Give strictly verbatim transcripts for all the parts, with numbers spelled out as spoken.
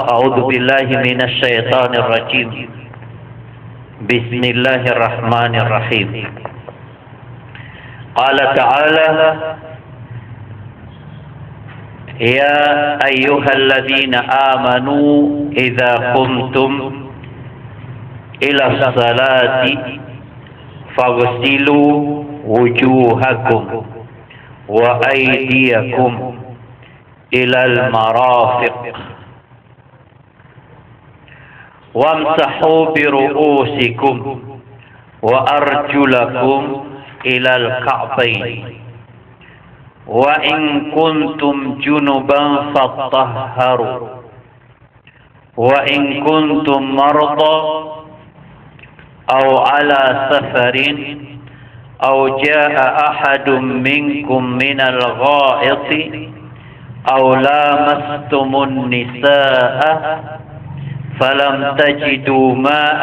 أعوذ بالله من الشيطان الرجيم. بسم الله الرحمن الرحيم. قال تعالى: يا أيها الذين آمنوا إذا قمتم إلى الصلاة فاغسلوا وجوهكم وأيديكم إلى المرافق وامسحوا برؤوسكم وأرجلكم إلى الكعبين وإن كنتم جنبا فاطهروا وإن كنتم مرضى أو على سفر أو جاء أحد منكم من الغائط أو لامستم النساء فلم تجدوا ماء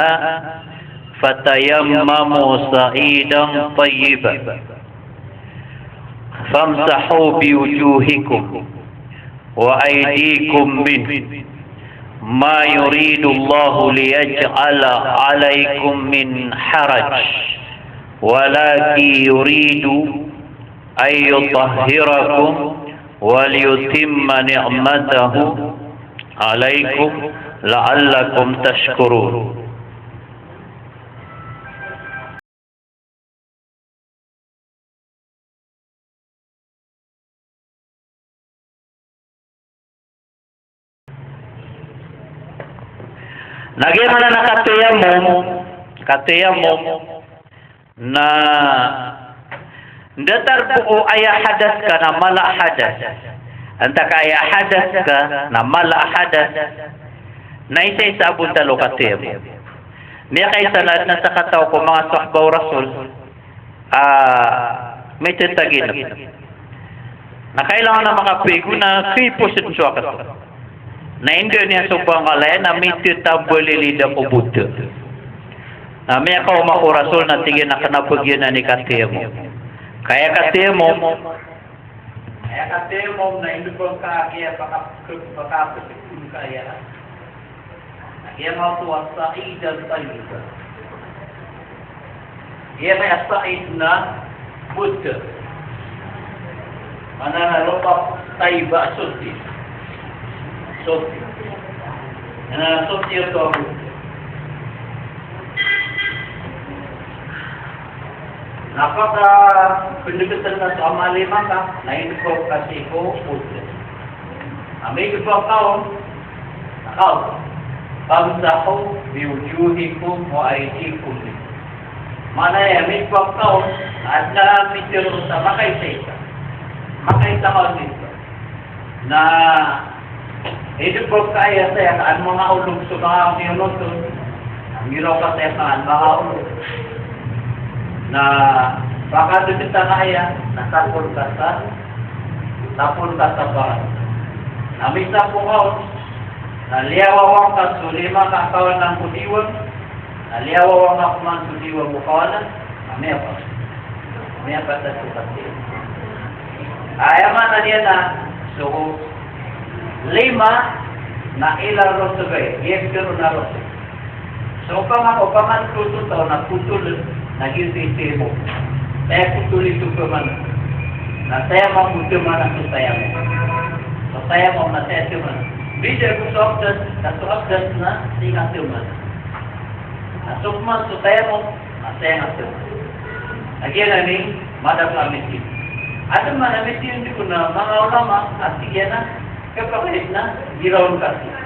فتيمموا صعيدا طيبا فامسحوا بوجوهكم وأيديكم منه، ما يريد الله ليجعل عليكم من حرج، ولكن يريد أن يطهركم وليتم نعمته عليكم لعلكم تشكرون. Na giya maana na katayammum, katayammum na datar bo ko aya hadas ka na mala a hadas. Antaa ka aya hadas ka na mala a hadas. Na isa-isa a bontal o katayammum. Miyakaisa na, na sakataw ko manga sahaba o Rasul a mitataginep. Na kailangan a makapaigo na kiposed so akat. Na inda niyan so pangkalaya na mitatambalilid ko bota. Na miyakaoma ko Rasul na tig iyan a kena ba giyanan i katayammum. Ka aya katayammum, aya katayammum na inda ba ka aya paka-, paka-, paka-, kaya. Giya maana oto a sa'idan tayyiban. Giya maana a sa'id na bota. Maana na lopa, tayyiba, soti. Soti. Na soti oto a bota. Na pakapendegetan ka so amal i mata, na inda ba ka sii ko bota. Ami di ba kaon, kaon. Famsahu biwujuhikum wa aydikum. Maana iyan, ami di ba kaon, adn a mitero sa makaisa-isa. Makaisa kaon di ba. Na inda ba ka aya saya ka an manga olog so manga miyonoton. Giraw ka saya ka an manga olog. Na pakadegetan ka aya, na sapol ka sa, sapol ka sa barat. Na misapo ka on, na liyawawa ka so lima ka kawanan ko diwang, na liyawawa ka man so diwang ko kawanan, na miyapat. Miyapat a so kati. Aya maana niyan na so lima na ilay rosog, aya giya pitharo na rosog. So opama, opama na pito taw na potol, na giyoto i tayammum. Saya potol ito opama na. Na saya mambo taman a so tayammum. So tayammum na saya taman. Bida ko so abdas, na so abdas na singa taman. Na so opama so tayammum, na saya nga taman. Na giyanan i madakl a mithiyon. Adn man a mithiyon di ko na manga ulama a tig iyan a khapakay na giraw ka sii.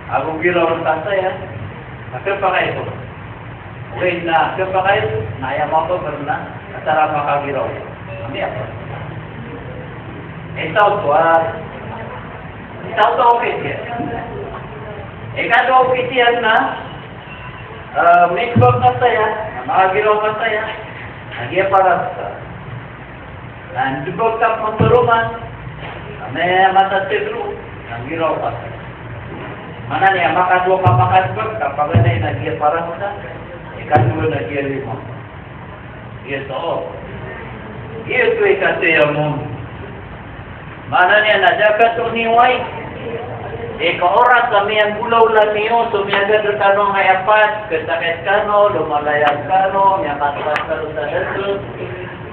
Ago giraw ka saya, na khapakay ko. Ogaid na khapakay na aya mababar na katharo a makagiraw. Ami apa? Itaw to a, itaw to a okit iyan. Ikadowa a okit iyan na, eh, midbag ka saya, na makagiraw ka saya, na giya paras ka. Na dbag ka pn so roman, na miyamatatag roo, na giraw ka. Maana niyan, makadowa ka makadbag, kapaganay na giya paras ka, ikadowa na giya lima. Giyoto. Giyoto i katayammum. Maana niyan na da ka toniway. Ikaorat a miyanggolawla niyo so miyagad rekano a manga apat, khasakit kano, lomalaya rekano, miyakatokas kano sa dato,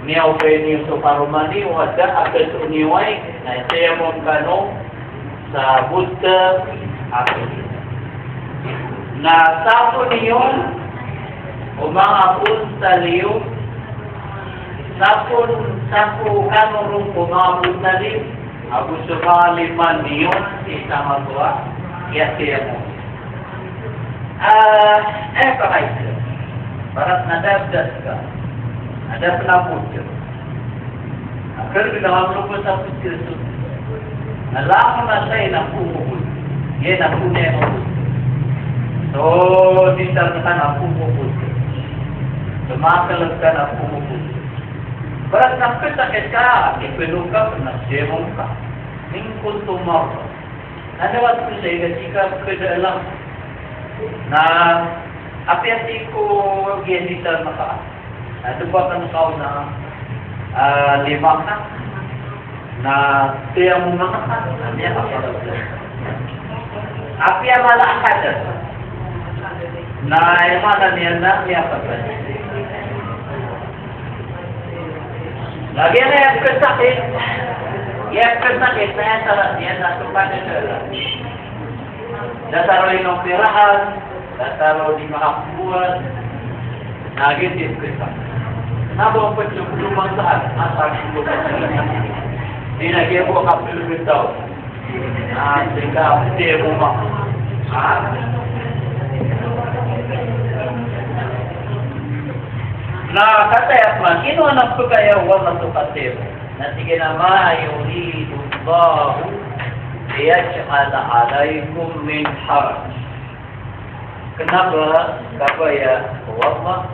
miyaobay niyo so karoma niyo, o da a kaso niyo ay, na tayammum kano sa bota a kaso. Na sapon iyo o manga bontal iyo, sapon, sapon kano ron ko manga bontal iyo, ago so manga lima niyo sii sa mato a kiyatayammum. Ah, eh, pakay. Paras na da a bdas ka. Na da a pnapod ka. Na kar ka na mapropos a pod ka so. Na langon a saya na pmopod. Iya na pmopod. So, di sa ka na pmopod. So, makalag ka na pmopod. Paras na khasakit ka, ipeno ka, na tayammum ka. In kuntum marda. Na lewat ko sa iga sika pkada alam. Na apiya sii ko giya di sa maka. Na dowa kano kaon a, ah, lima ka. Na tayammum ka. Na miyakapagad. Apiya mala a kada. Na aya maana niyan na miyakapagad. Lagid iyan a aya khasakit. Aya khasakit na aya sarat iyan na so kadadala. Datar o inoperaan, datar o di makakowat. Na giyoto i khasakit. Na ba ped so ped o masahat, na ped so ped o masahat. Di na giya bo kapil bitaw. Ah, sii ka, di mo ma-, ah. Na kataya pman, ino anan pkaya o Allah so kataya. Na tig iyan a, "Ma yuridullahu liyaj'ala alaykum min haraj." Kna ba kabaya o Allah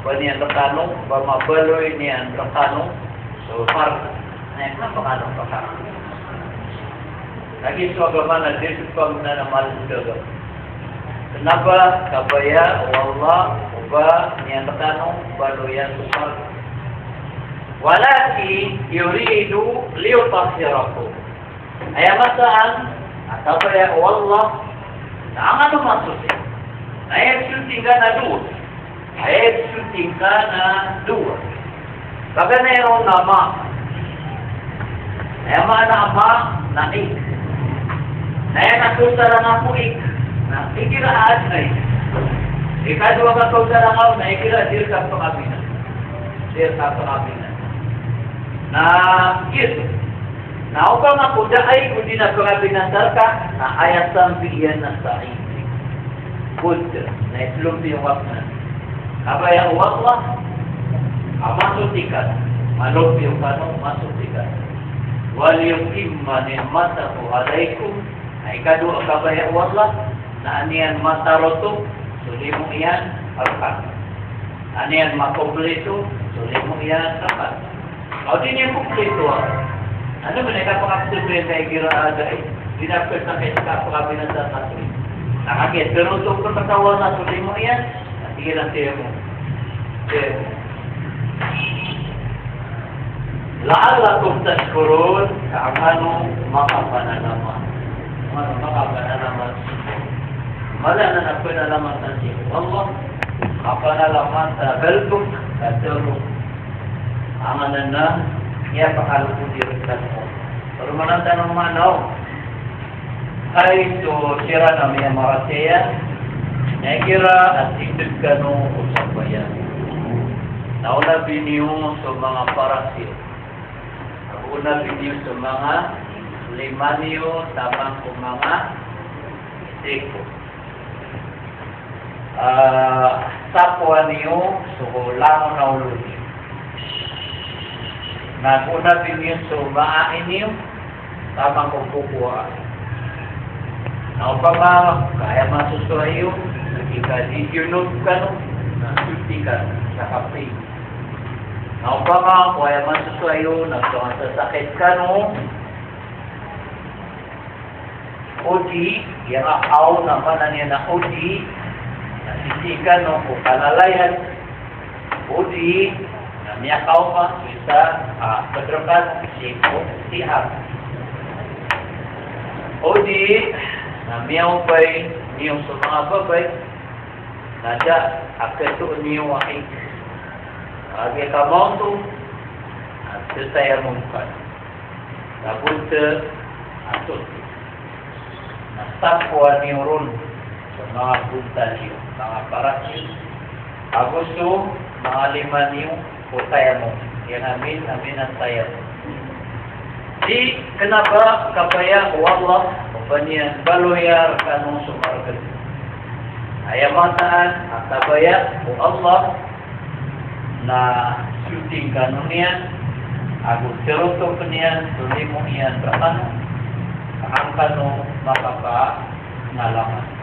ba niyan rkano, ba mabaloy niyan rkano so haraj. Na aya kna ba kano rkano. Lagid so agama na di so pamana na malbod a agama. Kna ba kabaya o Allah o ba niyan rkano baloyan so haraj. Walakin yuridu liyutahhirakum. Aya mataan a kabaya o Allah na angano masoti. Na aya soti ngka na dowa. Aya soti ngka na dowa. Paganay ron na ma. Aya maana a ma na ik. Na aya na kaosaran ko ik. Na igira a adn a ik. Ikadowa ka kaosaran on na igira a di rka pngabinasa. Di rka pngabinasa. Na giyoto. Na opama ko da a ik o di na pngabinasa rka, na aya sambi iyan na sa ik. Bud, na itlompiyo ka pman. Kabaya o Allah a masoti ka, malompiyo kano, masoti ka. Waliyutimma ni'matahu alaykum, na ikadowa a kabaya o Allah, na an iyan mataroto so limo iyan rka. An iyan makompleto so limo iyan rka. Aw di niyan kompleto a. Ano man i kapakapsebay na igira a da i, di na pwede sa kaya kapakabinasa sa katoy. Na kagiya tero so pagkatawa na so limo iyan, na tig iyan a tayammum. Tayammum. La'allakum tashkurun, ka angano makapanalamat. Angano makapanalamat. Mala anan a panalamat sii ko Allah, kapanalamat a galbk, ka tero. Angkanan na, aya pakalobod iyan rktano. Paromanan tano man o, hay so siran a miyamaratiyaya, na igira a tindg kano o sambayang, na onabin iyo so manga paras iyo. Ago onabin iyo so manga lima niyo, taman ko manga sii ko. Ah, sapoan iyo so langon a olo niyo. Na onabin iyo so manga ai niyo, taman ko kokowa. Na opama ka aya masosowa iyo, na tig ka di junub kano, na suci kano sa kapiya. Na opama ka aya masosowa iyo, na so manga sasakit kano, odi, aya aw na maana niyan na odi, na sisii kano ko kalalayan. Odi, na miyakaoma sii sa, ah, pd rkano sii ko sihar. Odi, Na miyaopay niyo so manga babay, na da a katoon iyo a ig. Kagiya ka maoto, na tatayamom ka. Sa bontal a toto. Na takowa niyo ron so manga bontal iyo, manga parat iyo. Ago so manga lima niyo, o tayamom. Aya amin, amin a tayamom. Di kena ba kabaya o Allah o ba niyan baloya rekano so marged. Aya mataan a kabaya o Allah na siyoti kano niyan, ago teroto niyan so limo iyan rekano, angkano makapangalangan.